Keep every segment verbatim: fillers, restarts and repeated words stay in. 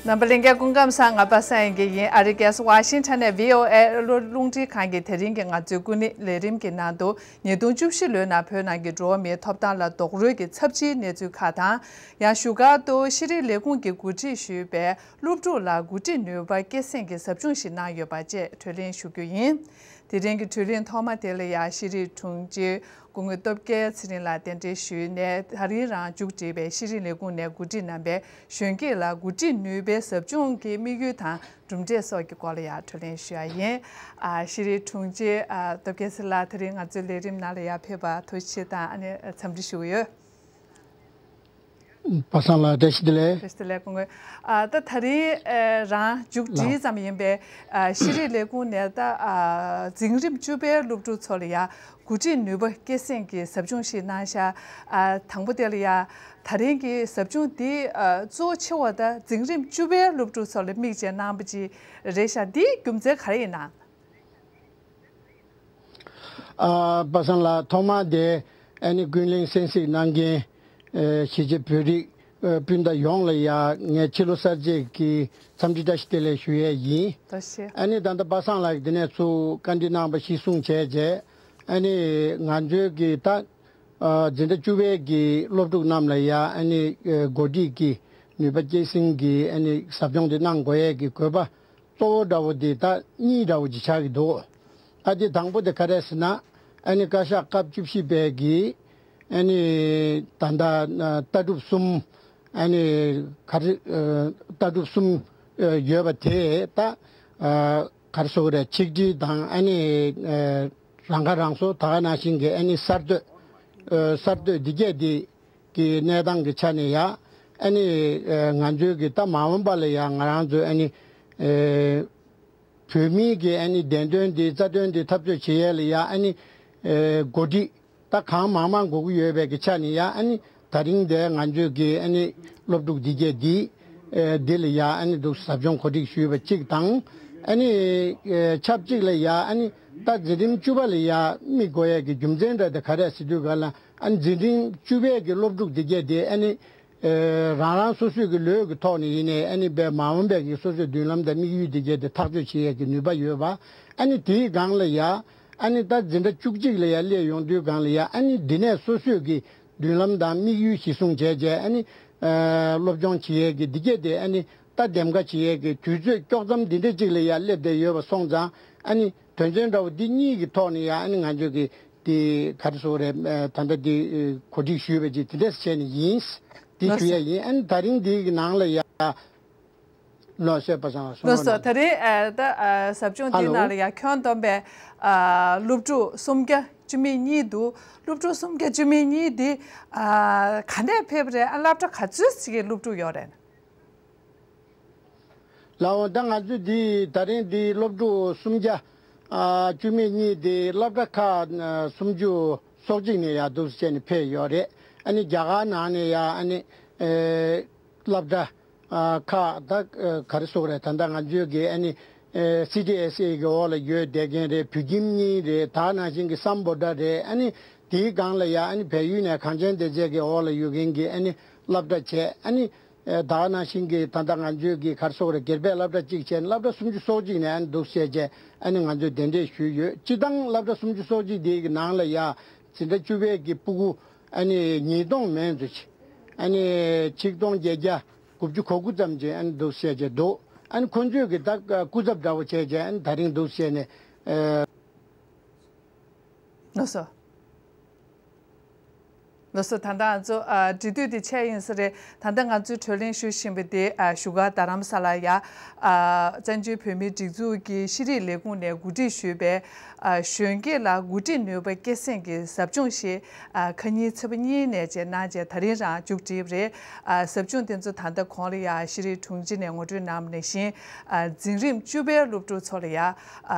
རྣམ་པ་ལྷན་རྒྱས་སྐུ་ཁམས་བཟང་། ང་པ་སངས་དབྱངས་སྐྱིད་ཡིན། ཨ་རི་རྒྱལ་ས་ཝ་ཤིང་ཊོན་ནས་བྷི་ཨོ་ཨེ་ཨ་ལོ་རླུང་འཕྲིན་ཁང་གི་དེ་རིང་གི་ང་ཚོའི་སྐུ་ཉིད་ལས་རིམ་གྱི་ནང་དུ། ཉིས་སྟོང་བཅུ་བཞི་ལོའི་ནང་བོད་ནང་གི་འགྲོ་བ་མིའི་ཐོབ་ཐང་ལ་རྡོག་རོལ་གྱི་ཚབས་ཆེའི་གནས་ཚུལ་ཁག་དང་། ཡང་བཞུགས་སྒར་དུ་ཤེས་རིག་ལས་ཁུངས་ཀྱིས་གོ་སྒྲིག་ཞུས་པའི་སློབ་ཕྲུག་ལ་འགོ་ཁྲིད་ནུས་པ་སྐྱེད་སྲིང་གི་ཟབ་སྦྱོང་ཞིག་གནང་ཡོད་པ་བཅས་གྲོས་གླེང་ཞུ་རྒྱུ་ཡིན། དེ་རིང་གི་གྲོས་གླེང་ཐོག་མ་དེ་ལ་ཡང་ཤེས་རིག་དྲུང་ཆེ་སྐུ་ངོ་སྟོབས་རྒྱལ་ཚེ་རིང་ལགས་རྟེན་འབྲེལ་ཞུས་ནས། ད་རིང་རང་མཇུག་སྒྲིལ་བའི་ཤེས་རིག་ལས་ཁུངས་ནས་གོ་སྒྲིག་གནང་པའི་གཞོན་སྐྱེས་ལ་འགོ་ཁྲིད་ནུས་པའི་ཟབ་སྦྱོང་གི་དམིགས་ཡུལ་དང་གྲུབ་འབྲས་སོགས་ཀྱི་སྐོར་ལ་ཡང་གྲོས་གླེང་ཞུ་ཡ་ཡིན། ཨ། ཤེས་རིག་དྲུང་ཆེ། ཨ། སྟོབས་རྒྱལ་ཚེ་རིང་ལགས། དེ་རིང་ང་ཚོའི་ལས་རིམ་ནང་ལ་ཡང་ཕེབས་པར་ཐུགས་རྗེ་ཆེ་དང་། ཨ་ནི་འཚམས་འདྲི་ཞུ་གི་ཡོད། པ་སངས་ལགས་བཀྲ་ཤིས་བདེ་ལེགས། བཀྲ་ཤིས་བདེ་ལེགས། སྐུ་ངོ་། ཨ། ད་ད་རིང་ཨ་རང་མཇུག་སྒྲིལ་ཙམ་ཡིན་པས། ཨ། ཤེས་རིག་ལས་ཁུངས་ནས་ད་ཨ་འཛིན་རིམ་བཅུ་པའི་སློབ་ཕྲུག་ཚོ་ལ་ཡང་འགོ་ཁྲིད་ནུས་པ་སྐྱེད་སྲིང་གི་ཟབ་སྦྱོང་ཞིག་གནང་ཤག་ཨ། དང་པོ་དེ་ལ་ཡང་ད་རིང་གི་ཟབ་སྦྱོང་འདི་ཨ་གཙོ་ཆེ་བ་ད་འཛིན་རིམ་བཅུ་པའི་སློབ་ཕྲུག་ཚོ་ལ་དམིགས་བྱས་གནང་བ་ཅིག་རེད་ཤག་འདིའི་རྒྱུ་མཚན་ག་རེ་ཡིན་ནམ། ཨ། པ་སངས་ལགས། ཐོག་མ་དེ་ཨ་ནི་ཀུན་གླེང་གསན་གཟིགས་གནང་མཁན་ཨ་གཞིས་བྱེས་བོད་རིགས་ཨ་སྤུན་ཟླ་ཡོངས་ལ་ཡང་ངས་ཕྱི་ལོ་གསར་བརྗེ་གི་འཚམས་འདྲི་བཀྲ་ཤིས་བདེ་ལེགས་ཞུ་ཡས་ཡིན། ཐུགས་རྗེ་ཆེ། ཨ་ནི་ད་ལྟ་པ་སངས་ལགས་ཀྱིས་དེ་ནས་ཚུར་བཀའ་འདྲི་གནང་བ་གཞིར་བཟུང་བྱས་རྗེས། ཨ་ནི་ང་ཚོའི་གི་ད་ཨ་འཛིན་གྲྭ་བཅུ་པའི་གི་སློབ་ཕྲུག་རྣམས་ལ་ཡང་ཨ་ནི་ཨ་འགོ་ཁྲིད་ཀྱི་ནུས་པ་སྐྱེད་སྲིང་གི་ཨ་ནི་ཟབ་སྦྱོང་དེ་གནང་དགོས་ཡས་ཀྱི་དགོས་པ་གཙོ་བོ་འདྲ་བོ་དེ་ད་གཉིས་འདྲ་བོ་ཅིག་ཆགས་ཀྱི་འདུག་ཨ། དེ་དང་པོ་དེ་ག་རེ་ཟེར་ན། ཨ་ནི་བཀའ་ཤག་སྐབས་བཅུ་བཞི་པའི་གི་ཨ་ནི་ད་ལྟ་ཨ་ལྟ་གྲུབ་གསུམ། ཨ་ནི་ག་རེ་ཨ་ལྟ་གྲུབ་གསུམ་ཨ་ཡོད་པ་དེ་ད་ཨ་ག་རེ་ཟེར་དགོས་རེད། ཆིག་སྒྲིལ་དང་། ཨ་ནི་ཨ་རང་ཁ་རང་གསོ། ད་ག་ནང་བཞིན་གྱི་ཨ་ནི་གསར་གཏོད་ཨ་གསར་གཏོད་འདི་གས་འདི་གི་གནས་སྟངས་ཀྱི་ཆ་ནས་ཡང་། ཨ་ནི་ཨ་ང་ཚོའི་གི་ད་མ་འོངས་པ་ལ་ཡང་ང་རང་ཚོས་ཨ་ནི་ཨ་བོད་མིའི་གི་ཨ་ནི་བདེན་དོན་འདི་རྩ་དོན་འདི་འཐབ་རྩོད་བྱེད་ཡས་ལ་ཡང་། ཨ་ནི་ཨ་འགོ་ཁྲིད་ད་གང་མང་མང་དགོས་ཀྱི་ཡོད་པའི་གི་ཆ་ནས་ཡང་། ཨ་ནི་ད་རིང་འདིར་ང་ཚོའི་གི་ཨ་ནི་སློབ་ཕྲུག་འདི་གས་འདི་ཨ་འདི་ལ་ཡང་ཨ་ནི་འདུག་ཟབ་སྦྱོང་གོ་སྒྲིག་ཞུས་པ་གཅིག་དང་། ཨ་ནི་ཨ་ཆབས་ཅིག་ལ་ཡང་། ཨ་ནི་ད་འཛིན་རིམ་བཅུ་པ་ལ་ཡང་དམིགས་དགོས་ཡས་ཀྱི་རྒྱུ་མཚན་འདྲ་དེ་ག་རེ་ཟེར་དུས་ག་ལ། ཨ་ནི་འཛིན་རིམ་བཅུ་པའི་གི་སློབ་ཕྲུག་འདི་གས་དེ་ཨ་ནི་ཨ་རང་རང་སོ་སོའི་གི་ལོས་ཀྱི་ཐོག་ནས་ཡིན་ནའི། ཨ་ནི་དཔེ་མ་འོངས་པའི་གི་སོ་སོའི་མདུན་ལམ་དང་དམིགས་ཡུལ་འདི་གས་དེ་ཐག་གཅོད་བྱེད་ཡས་ཀྱི་ནུས་པ་ཡོད་པ། ཨ་ནི་དེའི་སྒང་ལ་ཡ། ཨ་ནི་ད་འཛིན་གྲྭ་བཅུ་གཅིག་ལ་ཡ་སླེབས་ཡོང་དུས་སྒང་ལ་ཡ། ཨ་ནི་འདི་ནས་སོ་སོའི་གི་མདུན་ལམ་དང་དམིགས་ཡུལ་གཞིར་བཟུང་བྱས་བྱས། ཨ་ནི་ཨ་སློབ་སྦྱོང་བྱེད་ཡས་ཀྱི་འདི་གས་དེ། ཨ་ནི་ད་འདེམས་ཀ་བྱེད་ཡས་ཀྱི་དུས་ཚོད་དཀྱོག་མཚམས་འདི་འདྲ་གཅིག་ལ་ཡ་སླེབས་བསྡད་ཡོད་པ་སོང་ཙང་། ཨ་ནི་དོན་ཚན་འདྲ་བོ་འདི་གཉིས་ཀྱི་ཐོག་ནས་ཡ། ཨ་ནི་ང་ཚོས་ཀྱི་དེ་ག་རེ་ཟེར་དགོས་རེད། ཨ་ད་ལྟ་འདི་ཨ་གོ་སྒྲིག་ཞུས་པ་ཅིག་དེ་འདྲས་བྱས་ནས་ཡིན། དེ་ཞུ་ཡ་ཡིན། ཨ་ནི་ད་རིང་འདི་གི་ནང་ལ་ཡ། ལགས་སོ། པ་སངས་ལགས་སོ། ལགས་སོ། ད་རིང་ཨ་ད་ཨ་ཟབ་སྦྱོང་འདི་ནང་ལ་ཡ་ཁྱོན་བསྡོམས་པའི་ཨ་སློབ་ཕྲུག་སུམ་བརྒྱ་བཅུ་མེད་གཉིས་འདུག་སློབ་ཕྲུག་སུམ་བརྒྱ་བཅུ་མེད་གཉིས་འདི་ཨ་ག་ནས་ཕེབས་པ་རེད། ཨ་སློབ་གྲྭ་ག་ཚོད་ཅིག་གི་སློབ་ཕྲུག་ཡོད་རེད། ལགས་འོང་། ད་ང་ཚོས་འདི་ད་རིང་འདི་སློབ་ཕྲུག་སུམ་བརྒྱ་ཨ་བཅུ་མེད་གཉིས་འདི་སློབ་གྲྭ་ཁག་ཨ་སུམ་ཅུ་སོ་གཅིག་ནས་ཡར་འདུག་སེ་བྱས་ནས་ཕེབས་ཡོད་རེད། ཨ་ནི་རྒྱ་གར་ནང་ནས་ཡ། ཨ་ནི་ཨེ་སློབ་གྲྭ་ཨ་ཁག་ད་ཨ་ག་རེ་ཟེར་དགོས་རེད། ད་ལྟ་ང་ཚོའི་གི་ཨ་ནི་ཨེ་སི་ཊི་ཨེས་ཨེ་གི་འོག་ལ་ཡོད་བསྡད་མཁན་རེད། བོད་ཁྱིམ་གཉིས་རེད། ད་ནང་བཞིན་གི་སམ་བྷོ་ཊ་རེད། ཨ་ནི་དེའི་སྒང་ལ་ཡ། ཨ་ནི་བལ་ཡུལ་ནས་གངས་ཅན་སྡེ་བརྒྱད་ཀྱི་འོག་ལ་ཡོད་མཁན་གྱི་ཨ་ནི་སློབ་གྲྭ་བྱས། ཨ་ནི་ཨེ་ད་ག་ནང་བཞིན་གྱི་ད་ལྟ་ང་ཚོའི་གི་ག་རེ་ཟེར་དགོས་རེད། སྒེར་པའི་སློབ་གྲྭ་གཅིག་བྱས་ནས་སློབ་གྲྭ་སུམ་ཅུ་སོ་གཅིག་ནས་ཨ་ནི་འདུག་སེ་བྱས་བྱས། ཨ་ནི་ང་ཚོས་གདན་འདྲེན་ཞུས་ཡོད། སྤྱིར་བཏང་སློབ་གྲྭ་སུམ་ཅུ་སོ་གཅིག་དེའི་གི་ནང་ལ་ཡ། འཛིན་གྲྭ་བཅུ་པའི་གི་སྤུ་གུ་ཨ་ནི་ཉིས་སྟོང་མན་ཙམ་ཅིག་ཨ་ནི་ཆིག་སྟོང་བརྒྱད་བརྒྱ་དགུ་བཅུ་གོ་དགུ་ཙམ་ཅིག་ཨ་ནི་འདུག་སེ་བྱས་བྱས་འདུག་ཨ་ནི་ཁོང་ཚོས་གི་ད་སྐུ་ཚབ་འདྲ་བོ་བྱས་བྱས། ཨ་ནི་ད་རིང་འདུག་སེ་བྱས་ནས་ཨེ། ལགས་སོ། ལགས་སོ། ད་ལྟ་ང་ཚོ་ཨ་འབྲེལ་མཐུད་དེ་ཆད་ཡིན་ས་རེད། ད་ལྟ་ང་ཚོས་གྲོས་གླེང་ཞུ་བཞིན་པ་དེ་ཨ་བཞུགས་སྒར་རྡ་རམ་ས་ལ་ཡ། ཨ་བཙན་བྱོལ་བོད་མིའི་སྒྲིག་འཛུགས་ཀྱི་ཤེས་རིག་ལས་ཁུངས་ནས་གོ་སྒྲིག་ཞུས་པའི་ཨ་གཞོན་སྐྱེས་ལ་འགོ་ཁྲིད་ནུས་པ་སྐྱེད་སྲིང་གི་ཟབ་སྦྱོང་ཞིག་ཨ་ཁ་ཉིན་ཚེས་པ་གཉིས་ནས་བྱས་གནང་བྱས་ད་རིང་རང་མཇུག་བསྒྲིལ་བ་རེད། ཨ་ཟབ་སྦྱོང་དེ་ཚོ་ད་ལྟ་གོང་ལ་ཡ་ཤེས་རིག་དྲུང་ཆེ་ནས་ངོ་སྤྲོད་གནང་བ་ནང་བཞིན། ཨ་འཛིན་རིམ་བཅུ་པའི་སློབ་ཕྲུག་ཚོ་ལ་ཡ་ཨ་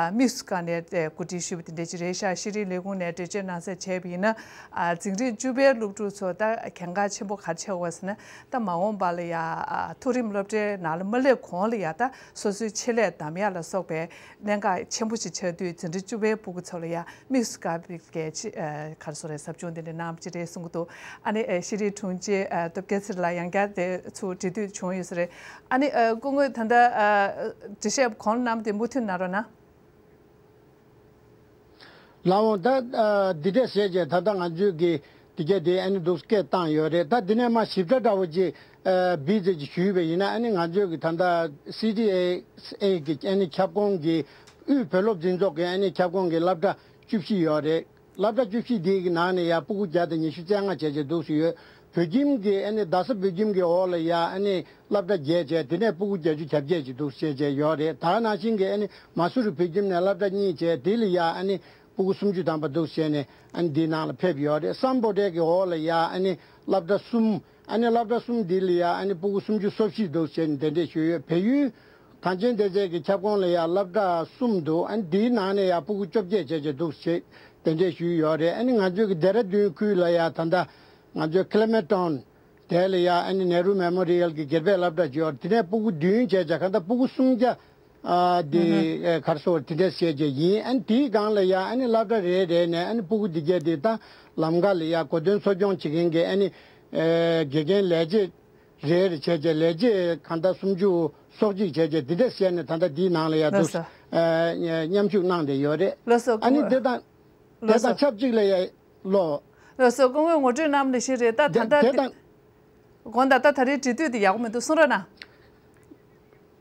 དམིགས་སུ་བཀར་ནས་ཨེ་གོ་སྒྲིག་ཞུས་པ་དེ་འདྲ་ཅིག་རེད་ཤག་ཤེས་རིག་ལས་ཁུངས་ནས་འགྲེལ་བརྗོད་གནང་ས་བྱས་པ་ཡིན་ན། ཨ་འཛིན་རིམ་བཅུ་པའི་ སློབ་ཕྲུག་ཚོ་ད་གལ་འགངས་ཆེན་པོ་ག་རེ་ཆགས་ཡོད་ཟེར་ན། ད་མ་འོངས་པ་ལ་ཡ་ཨ་མཐོ་རིམ་སློབ་གྲྭའི་ནང་ལ་མ་སླེབས་གོང་ལ་ཡ་ད་སོ་སོའི་ཆེད་ལས་གདམ་ཡག་ལ་སོགས་པའི་གནད་འགག་ཆེན་པོ་ཞིག་ཆགས་དུས། འཛིན་གྲྭ་བཅུ་པའི་སྤུ་གུ་ཚོ་ལ་ཡ་དམིགས་སུ་བཀར་བའི་གལ་ཆེ་ཨ་ག་རེ་ཟེར་རེད། ཟབ་སྦྱོང་དེ་འདྲ་གནང་བ་ཅིག་རེད་གསུང་གི་འདུག་ཨ་ནི་ཨ་ཤེས་རིག་དྲུང་ཆེ་ཨ་སྟོབས་རྒྱལ་མཚན་ལགས་ཡང་བསྐྱར་དེ་ཚོ་འབྲེལ་མཐུད་བྱུང་ཡོད་ས་རེད། ཨ་ནི་ཨ་སྐུ་ངོས་ད་ལྟ་ཨ་འགྲེལ་བཤད་གོང་ལ་གནང་བ་དེ་མུ་མཐུད་གནང་རོགས་གནང་། ལགས་འོང་། ད་ཨ་འདི་འདྲས་བྱས་རྗེས་ད་ལྟ་ང་ཚོས་ཀྱི་འདི་གས་དེ་ཨ་ནི་འདུག་སྐད་བཏང་ཡོད་རེད། ད་འདི་ནས་མར་ཞིབ་ཕྲ་འདྲ་བོ་ཅིག་ཨ་བི་ཛི་ཅིག་ཞུས་པ་ཡིན་ན། ཨ་ནི་ང་ཚོས་ཀྱི་ད་ལྟ་སི་ཌི་ཨེ་ཨེ་གི་ཨ་ནི་ཁྱབ་ཁོངས་ཀྱི་དབུས་བོད་སློབ་འཛིན་ཚོགས་ཀྱི་ཨ་ནི་ཁྱབ་ཁོངས་ཀྱི་སློབ་གྲྭ་བཅུ་བཞི་ཡོད་རེད། སློབ་གྲྭ་བཅུ་བཞི་འདིའི་གི་ནང་ནས་ཡང་སྤུ་གུ་བརྒྱ་དང་ཉི་ཤུ་རྩ་ལྔ་བྱས་བྱས་འདུག་སེ་ཡོད། བོད་ཁྱིམ་གྱི་ཨ་ནི་རྡ་ས་བོད་ཁྱིམ་གྱི་འོག་ལ་ཡང་ཨ་ནི་སློབ་གྲྭ་བརྒྱད་བྱས། དེ་ནས་སྤུ་གུ་བརྒྱད་ཅུ་གྱ་བརྒྱད་ཅིག་འདུག་སེ་བྱས་བྱས་ཡོད་རེད། ད་ནང་བཞིན་གྱི་ཨ་ནི་མ་སུ་རི་བོད་ཁྱིམ་ནས་སློབ་གྲྭ་གཉིས་བྱས། དེ་ལ་ཡང་ཨ་ནི་སྤུ་གུ་སུམ་ཅུ་ཐམ་པ་འདུག་སེ་བྱས་ནས་ཨ་ནི་འདིའི་ནང་ལ་ཕེབས་ཡོད་རེད། སམ་བྷོ་ཊའི་གི་འོག་ལ་ཡང་ཨ་ནི་སློབ་གྲྭ་གསུམ། ཨ་ནི་སློབ་གྲྭ་གསུམ་འདི་ལ་ཡང་ཨ་ནི་སྤུ་གུ་སུམ་ཅུ་སོ་བཞི་འདུག་སེ་བྱས་ནས་གདན་འདྲེན་ཞུས་ཡོད། བལ་ཡུལ་གངས་ཅན་བདེ་ཚལ་གྱི་ཁྱབ་ཁོངས་ལ་ཡང་སློབ་གྲྭ་གསུམ་འདུག་ཨ་ནི་འདིའི་ནང་ནས་ཡང་སྤུ་གུ་བཅོ་བརྒྱད་བྱས་བྱས་འདུག་སེ་གདན་འདྲེན་ཞུས་ཡོད་རེད། ཨ་ནི་ང་ཚོའི་གི་ལྡེ་ར་ལྡུན་ཁུལ་ལ་ཡང་ད་ལྟ་ང་ཚོའི་ཁི་ལེ་མེ་ཊོན་དེ་ལ་ཡང་ཨ་ནི་ནེ་རུ་མེ་མོ་རི་ཡལ་གྱི་སྒེར་པའི་སློབ་གྲྭ་ཅིག་ཡོད་རེད། དེ་ནས་སྤུ་གུ་བདུན་བྱས་བྱས་གང་ལྟར་སྤུ་གུ་སུམ་བརྒྱ་ཨ་དེ་ཨ་ག་རེ་ཟེར་དེ་འདྲ་བྱས་བྱས་ཡིན། ཨ་ནི་དེའི་སྒང་ལ་ཡང་ཨ་ནི་སློབ་གྲྭ་རེ་རེ་ནས་ཨ་ནི་སྤུ་གུ་འདི་གས་དེ་ད་ལམ་ཁ་ལ་ཡང་གོ་སྟོན་གསོ་སྐྱོང་བྱེད་མཁན་གྱི་ཨ་ནི་ཨ་དགེ་རྒན་ལས་བྱེད་རེ་རེ་བྱས་བྱས། ལས་བྱེད་གང་ལྟར་སུམ་ཅུ་སོ་གཅིག་བྱས་བྱས་འདི་འདྲ་བྱས་ནས་ད་ལྟ་འདིའི་ནང་ལ་ཡང་ལགས་འདུག་སོ། ཨ་མཉམ་ཞུགས་གནང་བསྡད་ཡོད་རེད། ལགས་སོ། ཨ་ནི་དེ་དང་དེ་ལགས་སོ། དང་ཆབས་ཅིག་ལ་ཡང་ལོ། ལགས་སོ། སྐུ་ངོས་ངོ་སྤྲོད་གནང་བ་ནང་བཞིན་རེད། ད་ད་དེ་ལྟ་དེ་དེ་དང་། དགོངས་དག་ད་ད་རེས་འབྲེལ་མཐུད་དེ་ཡག་པོ་མི་འདུག་གསུང་རོགས་གནང་།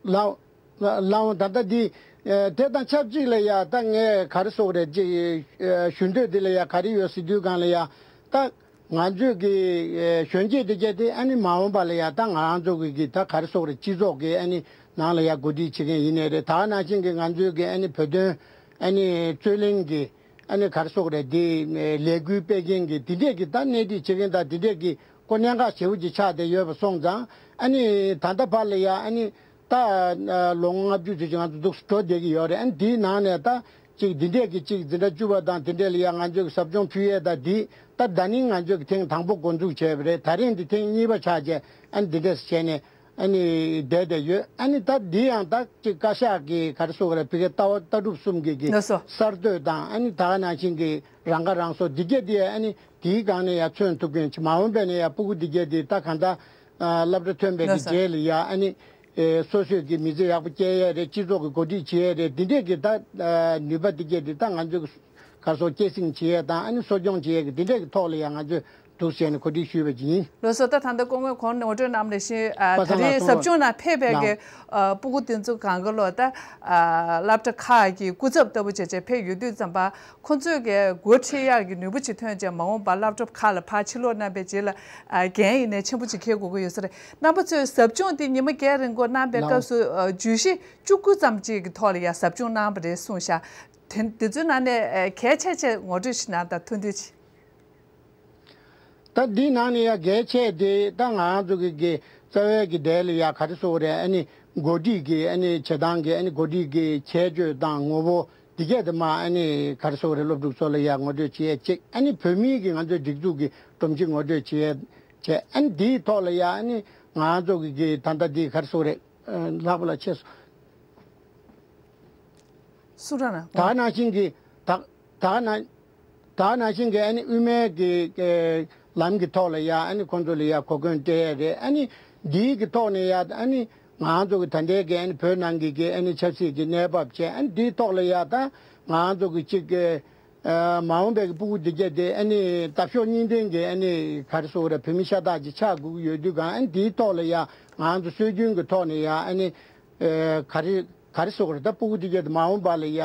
ལགས་ལགས་འོང་། ད་ལྟ་འདི་ཨ་དེ་དང་ཆབས་ཅིག་ལ་ཡ་ད་ངས་ག་རེ་ཟེར་དགོས་རེད། ཅིག་ཨ་ཞུ་འདོད་འདི་ལ་ཡ་ག་རེ་ཡོད་ཟེར་དུས་སྒང་ལ་ཡ། ད་ང་ཚོས་ཀྱི་ཨ་གཞོན་སྐྱེས་དེ་གྱད་དེ་ཨ་ནི་མ་འོངས་པ་ལ་ཡ་ད་ང་རང་ཚོ་གི་གི་ད་ག་རེ་ཟེར་དགོས་རེད། སྤྱི་ཚོགས་ཀྱི་ཨ་ནི་ནང་ལ་ཡ་འགོ་ཁྲིད་བྱེད་མཁན་ཡིན་ནའི་རེད། ད་ནང་བཞིན་གྱི་ང་ཚོའི་གི་ཨ་ནི་བོད་དོན་ཨ་ནི་རྩོད་གླེང་གི་ཨ་ནི་ག་རེ་ཟེར་དགོས་རེད། འདི་ལས་འགུལ་སྤེལ་མཁན་གྱི་འདི་འདྲས་ཀྱི་ད་སྣེ་ཁྲིད་བྱེད་མཁན་དང་འདི་འདྲས་ཀྱི་ཀོ་གནད་འགག་ཆེ་བོ་ཅིག་ཆགས་བསྡད་ཡོད་པ་སོང་ཙང་། ཨ་ནི་ད་ལྟ་བར་ལ་ཡ་ཨ་ནི་ད་ལོ་ངོ་ལྔ་བཅུ་ཙམ་ཅིག་ང་ཚོ་འདུག་སེ་འགྲོ་བསྡད་ཀྱི་ཡོད་རེད། ཨ་ནི་འདིའི་ནང་ནས་ད་ཅིག་འདི་འདྲས་ཀྱི་ཅིག་འཛིན་གྲྭ་བཅུ་པ་དང་འདི་འདྲས་ལ་ཡ་ང་ཚོས་ཀྱི་ཟབ་སྦྱོང་ཕུལ་ཡས་ད་འདི་ད་ད་ནིང་ང་ཚོས་ཀྱི་ཐེངས་དང་པོ་འགོ་འཛུགས་བྱས་པ་རེད། ད་རིང་འདི་ཐེངས་གཉིས་པ་ཆགས་བྱས། ཨ་ནི་འདི་འདྲས་བྱས་ནས། ཨ་ནི་བསྡད་བསྡད་ཡོད། ཨ་ནི་ད་འདི་ཡང་ད་ཅིག་བཀའ་ཤག་གི་ག་རེ་ཟེར་དགོས་རེད། ཕ་གིའི་ལྟ་བ་ལྟ་གྲུབ་གསུམ་གྱི་གི་ལགས་སོ། གསར་གཏོད་དང་། ཨ་ནི་ད་ག་ནང་བཞིན་གྱི་རང་ཁ་རང་གསོ་འདི་གྱད་དེ་ཨ་ནི་དེའི་སྒང་ནས་ཡང་མཚོན་ཐུབ་མཁན་ཅིག་མ་འོངས་པ་ནས་ཡང་སྤུ་གུ་འདི་གྱད་དེ་ད་གང་ལྟར་ཨ་སློབ་གྲྭ་ཐོན་པའི་གི་ལགས་སོ། རྗེས་ལ་ཡང་ཨ་ནི་ཨེ་སོ་སོས་ཀྱི་མི་ཚེ་ཡག་པོ་སྐྱེལ་ཡས་རེད། སྤྱི་ཚོགས་ཀྱི་འགོ་ཁྲིད་བྱེད་ཡས་རེད། འདི་འདྲས་ཀྱི་ད་ཨ་ནུས་པ་འདི་གྱད་དེ་ད་ང་ཚོས་ག་རེ་ཟེར་སྐྱེད་སྲིང་བྱེད་ཡས་དང་། ཨ་ནི་གསོ་སྐྱོང་བྱེད་ཡས་ཀྱི་འདི་འདྲས་ཀྱི་ཐོག་ལ་ཡང་ང་ཚོས་འདུག་སེ་བྱས་ནས་གོ་སྒྲིག་ཞུས་པ་ཅིག་ཡིན། ལགས་སོ། ད་ད་ལྟ་སྐུ་ངོས་གོང་ནས་ངོ་སྤྲོད་གནང་བ་ནང་བཞིན་ཨ་པ་ད་སངས་ལགས་རེས་གསུངས་ཟབ་སྦྱོང་ནང་ཕེབས་པའི་གི་ལགས། ཨ་སྤུ་གུ་དེ་ཚོ་གང་ག་ལོ་ད་ཨ་སློབ་གྲྭ་ཁག་གི་སྐུ་ཚབ་ལྟ་བུ་བྱས་བྱས་ཕེབས་ཡོད་དུས་ཙམ་པ། ཁོང་ཚོས་ཀྱི་འགོ་ཁྲིད་ཡག་གི་ནུས་པ་ཅིག་ཐོན་བྱས་མ་འོངས་པར་སློབ་གྲྭ་ཁག་ལ་ཕར་ཕྱིར་ལོག་གནང་པའི་རྗེས་ལ་ཨ་འགན་ཡིན་ནའི་ཆེན་པོ་ཅིག་འཁྱེར་དགོས་ཀྱི་ཡོད་ས་རེད། རྣམ་པ་ཚོས་ཟབ་སྦྱོང་དེ་ཉི་མ་བརྒྱད་རིང་འགོར་གནང་པའི་ལགས། སྐབས་སུ་ཨ་བརྗོད་གཞི་བཅུ་དགུ་ཙམ་ཅིག་གི་ཐོག་ལ་ཡང་ཟབ་སྦྱོང་གནང་བ་རེད་གསུངས་ཤག་དེ་དེ་ཚོའི་ནང་ནས་ཨ་གལ་ཆེ་ཆེ་ངོ་སྤྲོད་ཞིག་གནང་དང་། ཐུང་ཐུང་ཅིག་ད་འདི་ནང་ནས་ཡ་གལ་ཆེ་དེ་ད་ང་རང་ཚོ་གི་གི་རྩ་བའི་གི་དེ་ལ་ཡ་ག་རེ་ཟེར་དགོས་རེད། ཨ་ནི་འགོ་ཁྲིད་ཀྱི་ཨ་ནི་བྱེད་སྟངས་ཀྱི་ཨ་ནི་འགོ་ཁྲིད་ཀྱི་ཁྱད་ཆོས་དང་ངོ་བོ་འདི་གས་དེ་མ་ཨ་ནི་ག་རེ་ཟེར་དགོས་རེད། སློབ་ཕྲུག་ཚོ་ལ་ཡ་ངོ་སྤྲོད་བྱེད་ཡས་གཅིག་ཨ་ནི་བོད་མིའི་གི་ང་ཚོའི་སྒྲིག་འཛུགས་ཀྱི་སྒྲོམ་གཞི་ངོ་སྤྲོད་བྱེད་ཡས་བྱས། ཨ་ནི་འདིའི་ཐོག་ལ་ཡ་ཨ་ནི་ང་རང་ཚོ་གི་གི་ད་ལྟ་འདི་ག་རེ་ཟེར་དགོས་རེད། ལྷག་པ་ལ་ཆེ་སོ། སུ་ར་ན། ད་ནང་བཞིན་གྱི་ད་ད་ནང་ད་ནང་བཞིན་གྱི་ཨ་ནི་དབུ་མའི་གི་ཨེ་ལམ་གྱི་ཐོག་ལ་ཡ་ཨ་ནི་ཁོང་ཚོ་ལ་ཡ་གོ་སྐོན་སྤྲད་ཡས་རེད། ཨ་ནི་འདིའི་གི་ཐོག་ནས་ཡ་ཨ་ནི་ང་རང་ཚོ་གི་ད་ལྟའི་གི་ཨ་ནི་བོད་ནང་གི་གི་ཨ་ནི་ཆབ་སྲིད་ཀྱི་གནས་བབ་བྱས། ཨ་ནི་འདིའི་ཐོག་ལ་ཡ་ད་ང་རང་ཚོ་གི་གཅིག་གི་ཨ་མ་འོངས་པའི་གི་སྤུ་གུ་འདི་གྱད་དེ་ཨ་ནི་འདབ་གཤོག་གཉིས་ལྡན་གྱི་ཨ་ནི་ག་རེ་ཟེར་དགོས་རེད། བོད་མི་ཤ་སྟག་ཅིག་ཆགས་དགོས་ཀྱི་ཡོད་དུས་གང་། ཨ་ནི་འདིའི་ཐོག་ལ་ཡ་ང་རང་ཚོ་སྲོལ་རྒྱུན་གྱི་ཐོག་ནས་ཡ་ཨ་ནི་ཨེ་ག་རེ་ག་རེ་ཟེར་དགོས་རེད། ད་སྤུ་གུ་འདི་གྱད་དེ་མ་འོངས་པ་ལ་ཡ་